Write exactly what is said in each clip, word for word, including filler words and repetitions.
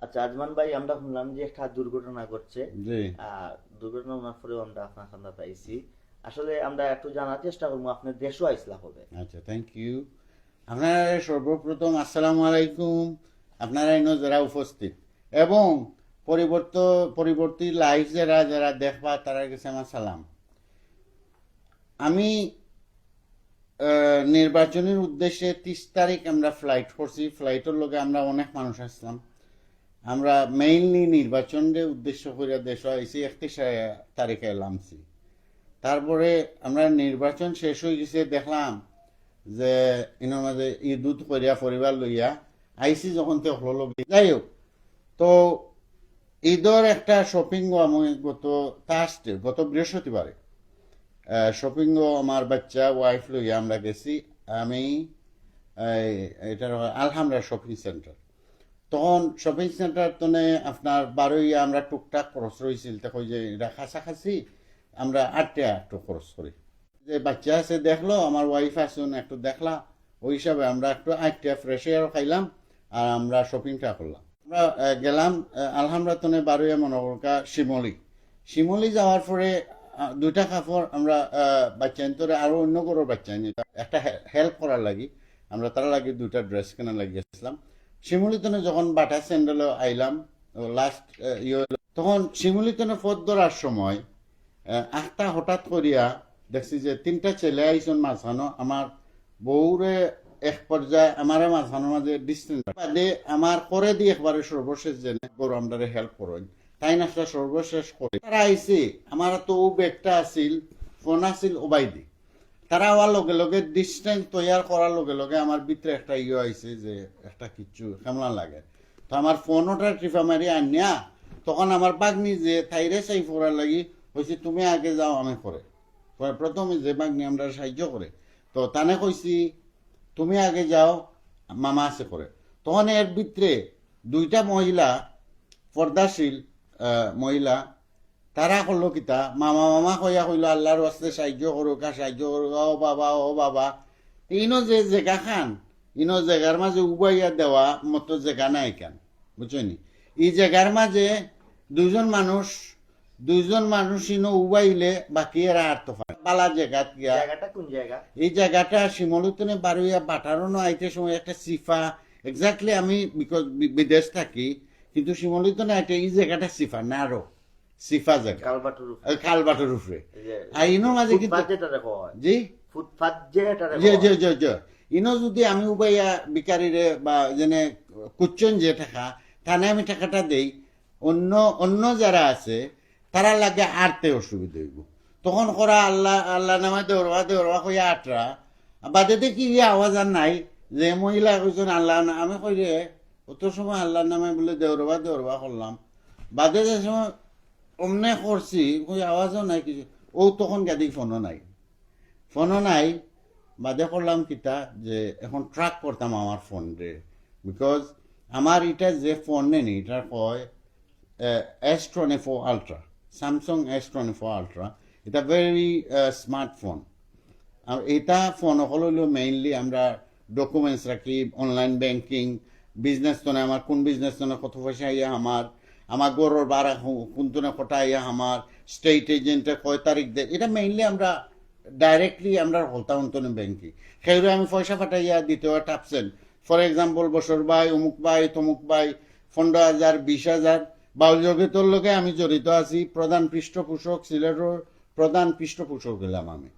আচ্ছা আজমান ভাই, আমরা শুনলাম যে একটা দুর্ঘটনা ঘটছে। জি। আহ, দুর্ঘটনা হওয়ার পরেও আমরা আপনার কান্দাত আইছি। আসলে আমরা একটু জানার চেষ্টা করবো আপনার দেশও আইসলা হবে। আচ্ছা, থ্যাংক ইউ। আপনারা সর্বপ্রথম আসসালামু আলাইকুম, আপনারা ইনো যারা উপস্থিত এবং পরিবর্ত পরবর্তী লাইভ যারা যারা দেখবা, তারার গেছে আমার সালাম। আমি আহ, নির্বাচনের উদ্দেশ্যে তিরিশ তারিখ আমরা ফ্লাইট করছি। ফ্লাইটর লগে আমরা অনেক মানুষ আসলাম। আমরা মেইনলি নির্বাচনরে উদ্দেশ্য করে দেশে আইছি, একত্রিশ তারিখে লামছি। তারপরে আমরা নির্বাচন শেষ হয়ে গেছে, দেখলাম যে ইনোর মাঝে ঈদ উদ করিয়া পরিবার লইয়া আইছি যখন তে হলো লগে। যাই হোক, তো ঈদর একটা শপিং আমি গত থার্সডে, গত বৃহস্পতিবারে শপিং আমার বাচ্চা ওয়াইফ লইয়া আমরা গেছি। আমি এই, এটার হয় আলহামরা শপিং সেন্টার। তখন শপিং সেন্টার তনে আপনার বারোইয়া আমরা টুকটাক খরচ রয়েছিল, তখন যে এটা কাছাকাছি আমরা আটটা একটু খরচ করি। যে বাচ্চা আছে দেখলো, আমার ওয়াইফ আছইন একটু দেখলা, ওই হিসাবে আমরা একটু আটটা ফ্রেশ এয়ারও খাইলাম আর আমরা শপিংটা করলাম। আমরা আহ, গেলাম আহ, আলহামরা তনে বারোইয়া মনে করকা শিমলি। শিমলি যাওয়ার পরে আহ, দুইটা কাপড় আমরা আহ, বাচ্চাইন্তরে আরো অন্য ঘরর বাচ্চাইন একটা হেল্প করার লাগি আমরা তারা লাগি দুইটা ড্রেস কেনার লাগি গেছিলাম। শিমলি তনে যখন বাটা স্যান্ডেলে আইলাম, লাস্ট ইয়ে হইলো, তখন শিমলি তনে পথ ধরার সময় আহ, আখতা হঠাৎ করিয়া দেখছি যে তিনটা ছেলে আইছইন মাঝখানো, আমার বউরে এক পর্যায়ে আমারে মাঝখানোর মাঝে ডিস্টেন্স বাদে আমার করে দি একবারে সর্বশেষ যেন গরু আমরারে হেল্প করইন, তাইন একটা সর্বশেষ করে তারা আইছে। আমার তো ও ব্যাগটা আছিল, ফোন আছিল ওবায়দি। তারা আওয়ার লগে লগে ডিস্টেন্স তৈয়ার করার লগে লগে আমার ভিতরে একটা ইয়ে আইছে যে একটা কিচ্ছু কেমন লাগে। তো আমার ফোন ওটা টিপা মারি আনিয়া তখন আমার বাগনি যে তাইরে চাই ফোরার লাগি কইছে, "তুমি আগে যাও, আমি পরে।" পরে প্রথমে যে বাগনি আমরা সাহায্য করে, তো তানে কইছি, "তুমি আগে যাও, মামা আছে পরে।" তখন এর ভিতরে দুইটা মহিলা, পর্দাশীল আহ, মহিলা, তারা করলো কিতা, মামা মামা কইয়া কইলো, "আল্লাহর ওয়াস্তে সাহায্য করুক আর সাহায্য করুক, ও বাবা, ও বাবা।" ইনো যে জায়গা খান, ইনো জায়গার মাঝে উবাইয়া দেওয়া মতো জায়গা নাই কেন, বুঝছনি? এই জায়গার মাঝে দুইজন মানুষ, দুইজন মানুষ ইনো উবাইলে বাকি এরা আর তো পারে বালা জায়গাত গিয়া। জায়গাটা কোন জায়গা? এই জায়গাটা শিমলুতনে বারোইয়া বাটারনো আইতে সময় একটা সিফা, এক্স্যাক্টলি আমি বিকজ বিদেশ থাকি, কিন্তু শিমলুতনে আইতে এই জায়গাটা সিফা, ন্যারো সিফা জায়গা। কালভার্টর উপরে। এই কালভার্টর উপরে। এই যে আর ইনোর মাঝে কিন্তু ফুটপাত যেটারে কয়। জি ফুটপাত যেটারে জি কয়। জি জি জি ইনো যদি আমি উবাইয়া বিকারিরে বা যেনে কুচ্চন যে টাকা তানে আমি টাকাটা দেই, অন্য অন্য যারা আছে তারা লাগে আটতে অসুবিধা হইব। তখন করা আল্লাহ আল্লাহ নামে দেওরবা দেওরবা কইয়া আটরা, বাদে দেখি ই আওয়াজ আর নাই। যে মহিলা কইছেন আল্লাহ না, আমি কই রে, অত সময় আল্লাহর নামে বলে দেওরবা দেওরবা করলাম, বাদে যে সময় অমনে করছি, কই আওয়াজও নাই কিছু। ও তখন গাদি ফোনও নাই, ফোনও নাই। বাদে করলাম কিতা যে এখন ট্র্যাক করতাম আমার ফোন রে, বিকজ আমার এটা যে ফোন নেনি, এটা কয় S twenty four ultra, Samsung S twenty four ultra. এটা ভেরি স্মার্টফোন। আর এটা ফোন হলো হইলো মেইনলি আমরা ডকুমেন্টস রাখি, অনলাইন ব্যাংকিং, বিজনেস তনে আমার কোন বিজনেস তনে কত পয়সা আইয়া আমার, আমার ঘরর ভাড়া কো- কোন তনে কটা আইয়া আমার, স্টেট এজেন্টে কয় তারিখ দেয়, এটা মেইনলি আমরা ডাইরেক্টলি আমরা হলতা অন্তনে ব্যাংকে। সেগুলো আমি পয়সা পাঠাইয়া দিতে হয় টাপসেন, ফর এক্সাম্পল বসর ভাই, অমুক ভাই, তমুক ভাই, পনেরো হাজার, বিশ হাজার। বাউল জগতর লগে আমি জড়িত আছি, প্রধান পৃষ্ঠপোষক, সিলেটর প্রধান পৃষ্ঠপোষক হইলাম আমি।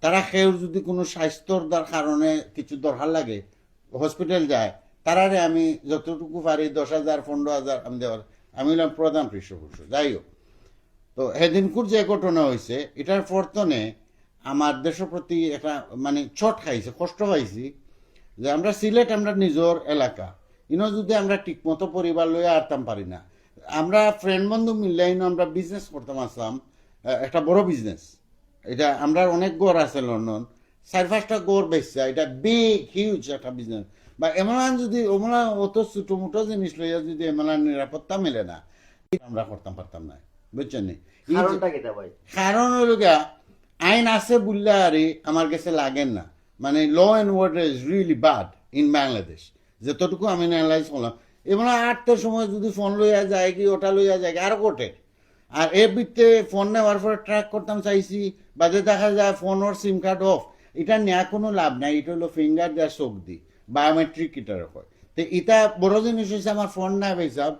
তারা কেউ যদি কোনো স্বাস্থ্যর দর- কারণে কিছু দরকার লাগে, হসপিটাল যায়, তারারে আমি যতটুকু পারি দশ হাজার, পনেরো হাজার আমি দেওয়ার, আমি হইলাম প্রধান পৃষ্ঠপোষক। যাই হোক, তো সেদিনকুর যে ঘটনা হয়েছে, এটার পর তনে আমার দেশের প্রতি একটা মানে চট খাইছে, কষ্ট পাইছি যে আমরা সিলেট, আমরা নিজের এলাকা, ইনো যদি আমরা ঠিকমতো পরিবার লইয়া আরতাম পারি না, আমরা ফ্রেন্ড বন্ধু মিললে ইনো আমরা বিজনেস করতাম আসলাম, আহ, একটা বড় বিজনেস। এটা আমরা অনেক ঘর আছে লন্ডন, চার পাঁচটা ঘর বেচছে, এটা বিগ হিউজ একটা বিজনেস। বা এমন যদি ওমলা অত ছোট মোটো জিনিস লইয়া যদি এমন নিরাপত্তা মিলে না, আমরা করতাম পারতাম না, বুঝছেন নি? এই যে- কারণটা কিতা ভাই? কারণ হইল গিয়া আইন আছে বুললে আরে আমার কাছে লাগে না, মানে law and order is really bad in Bangladesh। যতটুকু আমি অ্যানালাইজ করলাম, এমন আটটার সময় যদি ফোন লইয়া যায় কি, ওটা লইয়া যায় কি, আরো ঘটে। আর এর ভিতরে ফোন নেওয়ার পরে ট্র্যাক করতাম চাইছি, বাদে দেখা যায় ফোনের সিম কার্ড অফ। এটা নেওয়া কোনো লাভ নাই, এটা হলো ফিঙ্গার দেওয়া, চোখ দি, বায়োমেট্রিক এটার হয়। তো এটা বড় জিনিস হয়েছে আমার ফোন না ভাই সাহেব,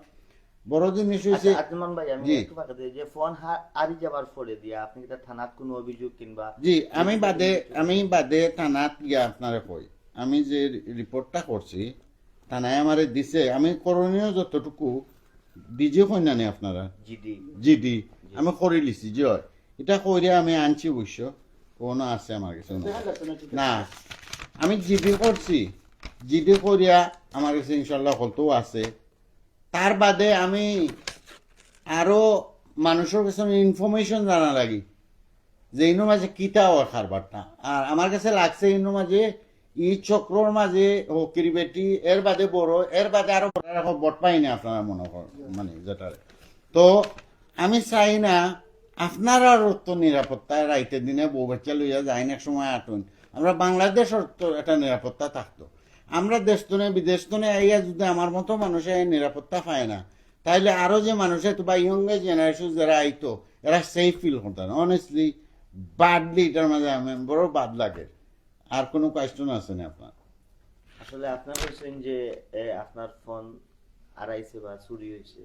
বড় জিনিস হয়েছে। আচ্ছা, আজমান ভাই, আমি জি। একটু ফাঁকা দিয়ে, যে ফোন হা- হারি যাবার পরে দিয়া আপনি কি তার থানাত কোনো অভিযোগ কিংবা জি, আমি বাদে আমি বাদে থানাত গিয়া আপনারে কই, আমি যে রিপোর্টটা করছি থানায় আমারে দিছে, আমি করণীয় যতটুকু, ডিজি কইনা নি আপনারা, জিডি? জিডি আমি করি লিছি, জি হয়, এটা কইরে আমি আনছি অবশ্য, কোনো আছে আমার কাছে না। না, আমি জিডি করছি, জিডি করিয়া আমার কাছে ইনশাল্লাহ হকলতাউ আছে। তার বাদে আমি আরো মানুষের কাছে ইনফরমেশন জানা লাগি যে ইনো মাঝে কিতা ওর কারবারটা। আর আমার কাছে লাগছে ইনো মাঝে ই চক্রর মাঝে হকিরি বেটি, এর বাদে বড়, এর বাদে আরো বড় রাখো, বট পাই না আপনারা মনে কর, মানে যেটা। তো আমি চাই না আপনারার তো নিরাপত্তায় রাইতে দিনে বউ বাচ্চা লইয়া যাইন, এক সময় আটুন। আমরা বাংলাদেশর তো একটা নিরাপত্তা থাকতো। আমরা দেশ তনে বিদেশ তনে আইয়া যদি আমার মতো মানুষে এই নিরাপত্তা পায় না, তাইলে আরো যে মানুষে তো বা ইয়ং জেনারেশন যারা আইতো, এরা সেফ ফিল করতো না। অনেস্টলি, বাদলি এটার মাঝে আমি বড় বাদ লাগে। আর কোনো কোয়েশ্চন আছে না আপনার? আসলে আপনার বলছেন যে এ, আপনার ফোন আড়াইছে বা চুরি হয়েছে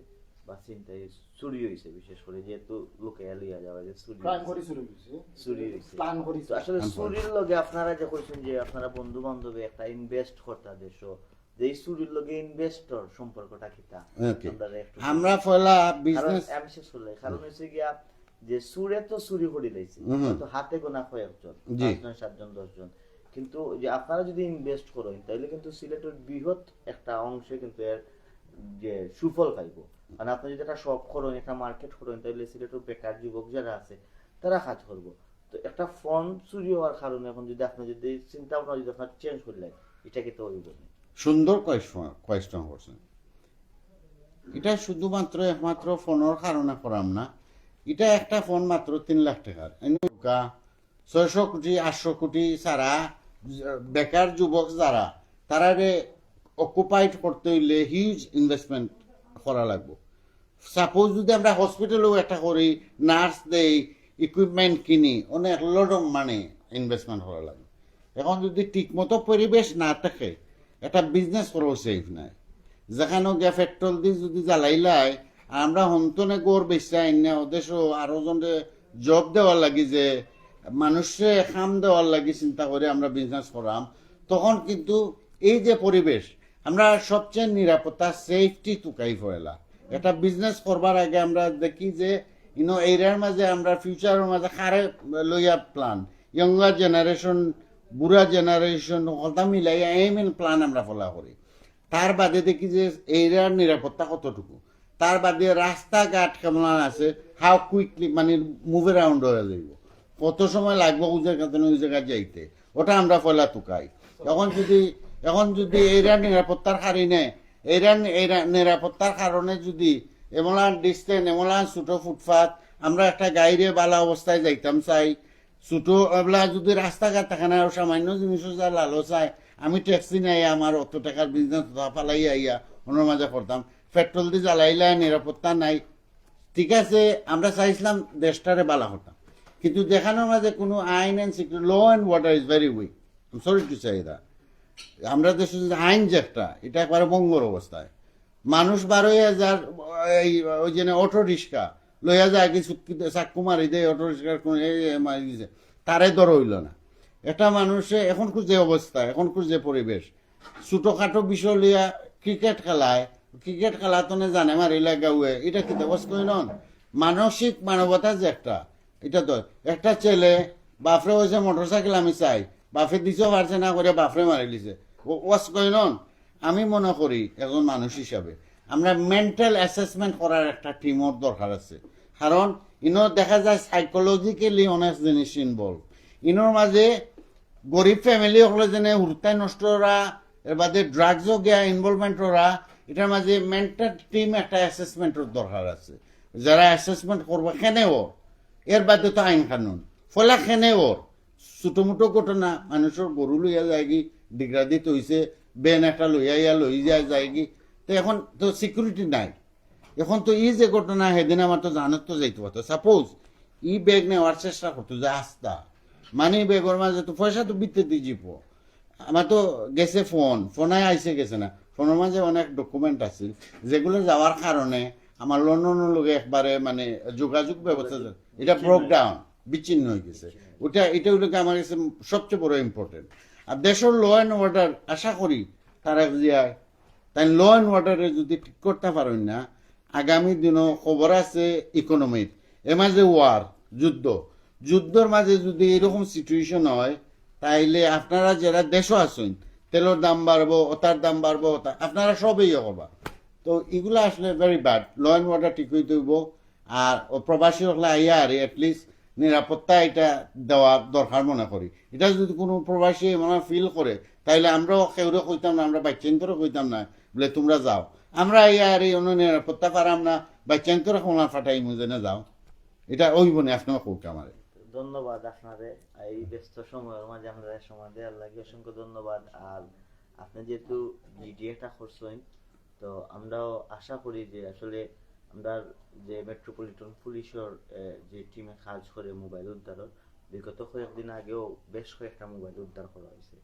বা ছিনতাই হয়েছে, চুরি হয়েছে, বিশেষ করে যেহেতু লোকে লইয়া যাওয়া যে চুরি প্ল্যান হয়েছে। করি চুরি হয়েছে। চুরি হয়েছে। প্ল্যান করি তো আসলে চুরির লগে আপনারা যে কইছেন যে আপনারা বন্ধু বান্ধবে একটা ইনভেস্ট করতা দেশো, যে এই চুরির লগে ইনভেস্টর সম্পর্কটা কিতা? ওকে। আপনারা একটু আমরা পয়লা কারণ বিজনেস আমি শেষ করলে, কারণ হচ্ছে গিয়া যে চুরে তো চুরি করি লাইছে, হুম। হয়তো হাতে গোনা কয়েকজন, জি। পাঁচজন, সাতজন, দশজন, কিন্তু ওই যে আপনারা যদি ইনভেস্ট করেন তাহলে কিন্তু সিলেটের বৃহৎ একটা অংশে কিন্তু এর যে সুফল পাইব। মানে আপনি যদি একটা শপ করেন, একটা মার্কেট করেন, তাহলে সিলেটের বেকার যুবক যারা আছে তারা কাজ করব। তো একটা ফোন চুরি হওয়ার কারণে এখন যদি আপনি যদি চিন্তা ভাবনা যদি আপনার চেঞ্জ করলেন, এটা কি তো হইব না? সুন্দর কোয়েশ্চন করছেন। এটা শুধুমাত্র একমাত্র ফোনের কারণে করাম না, এটা একটা ফোন মাত্র তিন লাখ টাকার। এনে ঢুকা ছয়শো কোটি, আটশো কোটি ছাড়া বেকার যুবক যারা, তারারে অকুপাইড করতে হইলে হিউজ ইনভেস্টমেন্ট করা লাগবো। সাপোজ যদি আমরা হসপিটালেও একটা করি, নার্স দেই, ইকুইপমেন্ট কিনি, অনেক লডম মানে ইনভেস্টমেন্ট করা লাগে। এখন যদি ঠিক মতো পরিবেশ না থাকে, একটা বিজনেস করাও সেফ নাই। যেখানে গিয়া পেট্রোল দিয়ে যদি জ্বালাইলাই, আমরা হন্তনে গড় বেচা আইন না, ওদেশও আরো জনরে জব দেওয়ার লাগি, যে মানুষে কাম দেওয়ার লাগি চিন্তা করে আমরা বিজনেস করাম, তখন কিন্তু এই যে পরিবেশ, আমরা সবচেয়ে নিরাপত্তা, সেফটি তুকাই পয়লা। একটা বিজনেস করবার আগে আমরা দেখি যে ইনো এরিয়ার মাঝে আমরা ফিউচারের মাঝে কারে লইয়া প্ল্যান, ইয়াঙ্গার জেনারেশন, বুড়া জেনারেশন, কথা মিলাইয়া এই মেন প্ল্যান আমরা ফলো করি। তার বাদে দেখি যে এরিয়ার নিরাপত্তা কতটুকু, তার বাদে রাস্তাঘাট কেমন আছে, হাউ কুইকলি মানে মুভ অ্যারাউন্ড হয়ে যাইব, কত সময় লাগবে ওই জায়গা থেকে ওই জায়গায় যাইতে, ওটা আমরা পয়লা তুকাই। এখন যদি এখন যদি এরিয়ার নিরাপত্তার কারণে এরিয়ার এরিয়া নিরাপত্তার কারণে যদি এমন ডিস্টেন্স, এমন ছোট ফুটপাত, আমরা একটা গাড়িরে বালা অবস্থায় যাইতাম চাই, ছোট এবলা যদি রাস্তাঘাট থাকে না, সামান্য জিনিসও যা লালো চায়, আমি ট্যাক্সি নাই, আমার অত টাকার বিজনেস ফালাই আইয়া ওনার মাঝে করতাম, পেট্রোল দিয়ে জ্বালাইলে নিরাপত্তা নাই। ঠিক আছে, আমরা চাইছিলাম দেশটারে বালা করতাম, কিন্তু যেখানোর মাঝে কোনো আইন and security, law and order is very weak, I'm sorry to say that। আমরা দেশে যে আইন যে একটা, এটা একবারে মঙ্গল অবস্থায়। মানুষ বারো হাজার এই ওই যে অটো রিক্সা লইয়া যায় কি চুক্তি চাক্কু মারি দেয়, অটো রিক্সার কোনো এই, এই মারি দিছে, তারে ধরা হইল না। একটা মানুষে এখন খুব যে অবস্থা, এখন খুব যে পরিবেশ, ছোটখাটো বিষয় লইয়া ক্রিকেট খেলায়, ক্রিকেট খেলা তো না জানে মারিলা গাউয়ে, এটা কি দেবস কই নন? মানসিক মানবতা যে একটা, এটা তো একটা ছেলে বাপরে হয়েছে মোটরসাইকেল আমি চাই, বাপে দিতেও পারছে না করে বাপরে মারি লিছে, ওয়াস কই নন? আমি মনে করি একজন মানুষ হিসাবে আমরা মেন্টাল অ্যাসেসমেন্ট করার একটা টিমর দরকার আছে, কারণ ইনো দেখা যায় সাইকোলজিক্যালি অনেক জিনিস ইনভলভ। ইনোর মাঝে গরিব ফ্যামিলি হকলে যেন হুরতাই নষ্ট ওরা, এর বাদে ড্রাগসও গিয়া ইনভলভমেন্ট ওরা, এটার মাঝে মেন্টাল টিম একটা অ্যাসেসমেন্টর দরকার আছে। যারা অ্যাসেসমেন্ট করবো কেনেও, এর বাদে তো আইন কানুন ফলা কেনেও, ছোট মোটো ঘটনা, মানুষের গরু লইয়া যায়গি, ডিগরা দিতে হইছে, বেন একটা লইয়া ইয়া লই যায় যায়গি, তো এখন তো সিকিউরিটি নাই। এখন তো ই যে ঘটনা, হেদিন আমার তো জানার তো যাইতো পারতো। সাপোজ ই ব্যাগ নেওয়ার চেষ্টা করতো যে আস্তা, মানে ব্যাগর মাঝে তো পয়সা তো ভিতরে দি যিবো। আমার তো গেছে ফোন, ফোনে আইছে গেছে না, ফোনর মাঝে অনেক ডকুমেন্ট আছিল, যেগুলো যাওয়ার কারণে আমার লন্ডনর লগে একবারে মানে যোগাযোগ ব্যবস্থা, এটা ব্রোক ডাউন, বিচ্ছিন্ন হয়ে গেছে। ওটা, এটা হইলো কি আমার কাছে সবচেয়ে বড় ইম্পর্টেন্ট। আর দেশর ল অ্যান্ড অর্ডার, আশা করি তারা যে তাই ল অ্যান্ড অর্ডারে যদি ঠিক করতে পারেন না, আগামী দিনও খবর আছে ইকোনমির, এর মাঝে ওয়ার, যুদ্ধ, যুদ্ধর মাঝে যদি এরকম সিচুয়েশন হয়, তাইলে আপনারা যারা দেশও আছেন, তেলর দাম বাড়বো, ওটার দাম বাড়বো, ওটা আপনারা সবই হবা। তো এগুলা আসলে very bad. Law and order ঠিক হইতে হইব। আর ও প্রবাসী হকলে আইয়া আর অ্যাটলিস্ট নিরাপত্তা এটা দেওয়ার দরকার মনে করি। এটা যদি কোনো প্রবাসী মনে ফিল করে, তাইলে আমরাও কেউরে কইতাম না, আমরা বাচ্চাইন্তরে কইতাম না বলে তোমরা যাও। আমরা আইয়া আর এই অন্য নিরাপত্তা পারাম না, বাচ্চাইন্তরে কোনা ফাটাই মুজে না যাও। এটা ওই বনে আপনার কৌক আমারে। ধন্যবাদ আপনারে, এই ব্যস্ত সময়র মাঝে আমরা সময় দেওয়ার লাগি অসংখ্য ধন্যবাদ। আর আপনি যেহেতু জিডি এটা করছেন, তো আমরাও আশা করি যে আসলে আমরা যে মেট্রোপলিটন পুলিশের, এ, যে টিমে কাজ করে মোবাইল উদ্ধারর, বিগত কয়েকদিন আগেও বেশ কয়েকটা মোবাইল উদ্ধার করা হয়েছে।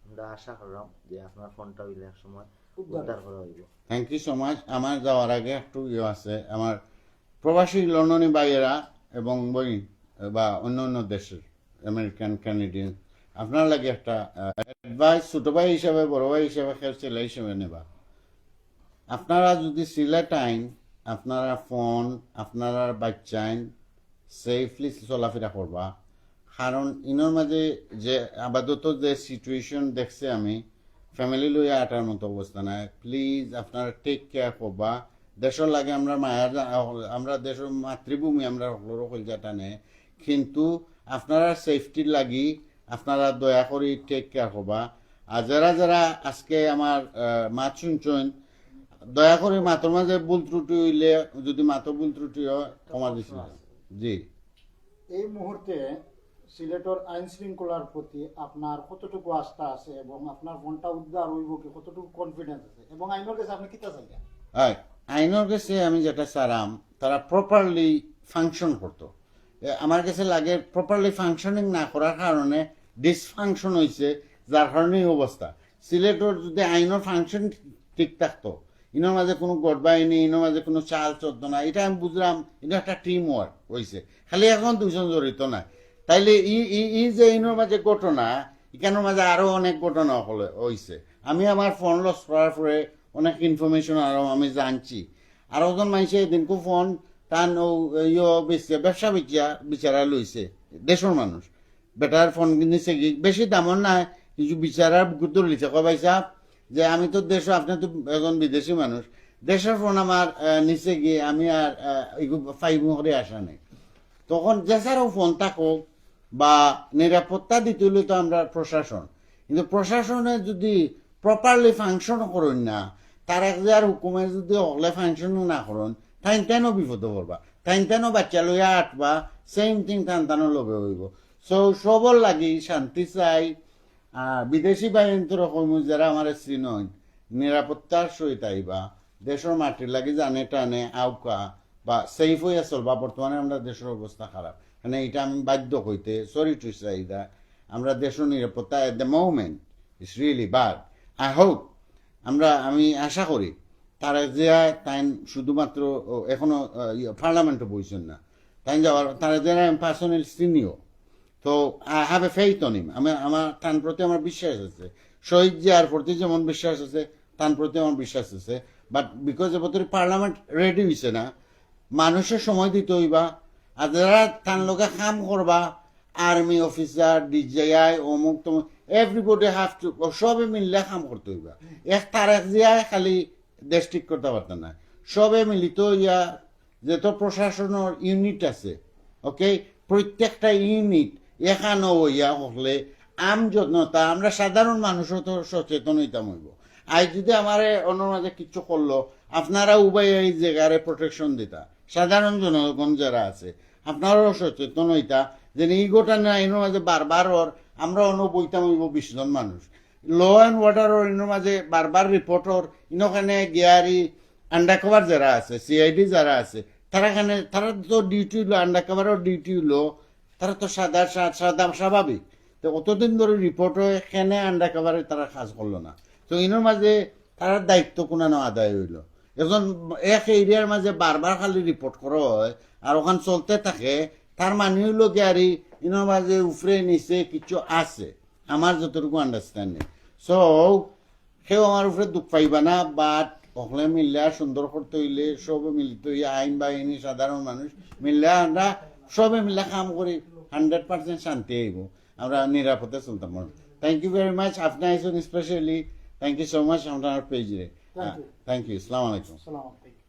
আমরা আশা করলাম যে আপনার ফোনটা হইলে এক সময় উদ্ধার। উদ্ধার করা হইব। Thank you so much. আমার যাওয়ার আগে একটু ইয়ে আছে, আমার প্রবাসী লন্ডনী ভাইয়েরা এবং বই বা অন্য অন্য দেশের আমেরিকান, কানাডিয়ান, আপনার লাগে একটা অ্যাডভাইস, ছোট ভাই হিসাবে, বড় ভাই হিসাবে, খেয়াল ছেলে হিসাবে নেবা। আপনারা যদি সিলেট আইন, আপনারা ফোন, আপনারা বাচ্চাইন সেফলি চলাফেরা করবা। কারণ ইনোর মাঝে যে আপাতত যে সিচুয়েশন দেখছে আমি, ফ্যামিলি লইয়া আটার মতো অবস্থা নাই। প্লিজ আপনারা টেক কেয়ার করবা। দেশর লাগে আমরা মায়া জা-, আমরা দেশর মাতৃভূমি, আমরা হকলরও কইল জাতা নেই, কিন্তু আপনারা সেফটির লাগি আপনারা দয়া করি টেক কেয়ার করবা। আর যারা যারা আজকে আমার, আহ, মাত শুনছেন, দয়া করে মাতর মাঝে ভুল ত্রুটি হইলে, যদি মাতো ভুল ত্রুটি হয়, ক্ষমা দৃষ্টি দেখবেন। জি। এই মুহূর্তে সিলেটর আইন শৃঙ্খলার প্রতি আপনার কতটুকু আস্থা আছে এবং আপনার ফোনটা উদ্ধার হইব কি, কতটুকু কনফিডেন্স আছে এবং আইনর কাছে আপনি কিতা চাইলেন? হয়, আইনর কাছে আমি যেটা চারাম, তারা প্রপারলি ফাংশন করতো। এ, আমার কাছে লাগে প্রপারলি ফাংশনিং না করার কারণে ডিসফাংশন হইছে, যার কারণে এই অবস্থা। সিলেটর যদি আইনর ফাংশন ঠিক থাকতো, ইনোর মাঝে কোনো গড়বাই নেই, ইনোর মাঝে কোনো চাল চলতো না, এটা আমি বুঝলাম, এটা একটা টিম ওয়ার্ক হইছে, খালি এখন দুইজন জড়িত না। তাইলে ই ই ই যে ইনোর মাঝে ঘটনা, ইখানোর মাঝে আরো অনেক ঘটনা হলে হইছে। আমি আমার ফোন লস করার পরে অনেক ইনফরমেশন আরো আমি জানছি। আর ওজন মানুষে এদিনকু ফোন তান ও ইয়ো বেচে, ব্যবসা বেচিয়া বিচারা লইছে দেশর মানুষ। বেটার ফোন নিছে কি, বেশি দামর নাই, কিছু বিচারার বুকুত ধরে লিছে, কয়, "ভাই সাহেব, যে আমি তো দেশো, আপনি তো একজন বিদেশি মানুষ, দেশর ফোন আমার, আহ, নিছে কি, আমি আর, আহ, এগু ফাইমু করে আশা নেই।" তখন যে স্যারও ফোন থাকো বা নিরাপত্তা দিতে হইলে তো আমরা প্রশাসন, কিন্তু প্রশাসনে যদি প্রপারলি ফাংশন করইন না, তারেক জিয়ার হুকুমে যদি হকলে ফাংশন না করইন, তাইন তাইনও বিপদে পড়বা, তাইন তাইনও বাচ্চা লইয়া আটবা, সেম থিং তান তানও লগে হইব। সো সবর লাগি শান্তি চাই। আহ, বিদেশি বাহিনীর কর্মী যারা আমার চিনইন, নিরাপত্তার সহিত আইবা, দেশর মাটির লাগি জানে টানে আউকা বা সেফ হইয়া চলবা। বর্তমানে আমরা দেশর অবস্থা খারাপ, মানে এটা আমি বাধ্য কইতে, sorry to say that, আমরা দেশর নিরাপত্তা at the moment is really bad. I hope, আমরা, আমি আশা করি তারা যে তাইন শুধুমাত্র ও, এখনো, আহ, ইয়ে, পার্লামেন্টও বইছেন না, তাইন যাওয়ার, তারা যে আমি পার্সোনাল চিনিও, তো I have a faith on him, আমার, আমার তান প্রতি আমার বিশ্বাস আছে। শহীদ জিয়ার প্রতি যেমন বিশ্বাস আছে, তান প্রতি আমার বিশ্বাস আছে। বাট বিকজ এবার পার্লামেন্ট রেডি হইছে না, মানুষের সময় দিতে হইবা। আর যারা তান লগে কাম করবা, আর্মি অফিসার, ডিজিআই, অমুক তমুক, everybody have to, সবে মিললে কাম করতে হইবা। এক তারেক জিয়ায় খালি দেশ ঠিক করতে পারতেন না, সবে মিলিত হইয়া যত প্রশাসনের ইউনিট আছে, ওকে, প্রত্যেকটা ইউনিট এখানো হইয়া হকলে আম জনতা, আমরা সাধারণ মানুষও তো সচেতন হইতাম হইব। আজ যদি আমারে অন্যর মাঝে কিছু করলো, আপনারা উবাই এই জায়গারে প্রোটেকশন দিতা, সাধারণ জনগণ যারা আছে, আপনারাও সচেতন হইতা যে এই ঘটনা এর মাঝে বারবার ওর, আমরা অন্য বইতাম হইব বিশ জন মানুষ। ল অ্যান্ড অর্ডারর ইনোর মাঝে বারবার রিপোর্টর, ইনোখানে গিয়ারি আন্ডারকভার যারা আছে, সিআইডি যারা আছে, তারা খানে, তারা তো ডিউটি অইলো, আন্ডারকভারর ডিউটি অইলো, তারা তো সাদা, সা-, সাদা স্বাভাবিক। তো অতদিন ধরে রিপোর্ট অয়, কেনে আন্ডারকভারে তারা কাজ করলো না? তো ইনোর মাঝে তারার দায়িত্ব কুনানো আদায় অইলো? একজন এক এরিয়ার মাঝে বারবার খালি রিপোর্ট করা অয়, আর অখান চলতে থাকে, তার মানে অইলো গিয়ারি ইনোর মাঝে উপরে নিচে কিছু আছে, আমার যতটুকু আন্ডারস্ট্যান্ডিং। সো কেউ আমার উপরে দুখ পাইবা না, বাট হকলে মিললে আর সুন্দর করতে অইলে সবে মিলিত অইয়া, আইন বাহিনী, সাধারণ মানুষ মিললে আমরা সবে মিললে কাম করি, হান্ড্রেড পার্সেন্ট শান্তি অইবো, আমরা নিরাপদে চলতাম পারবো। Thank you very much. আপনি আইসুন specially, thank you so much. আপনার পেজে Thank you. Thank you. আসসালামু আলাইকুম। আসসালামু আলাইকুম।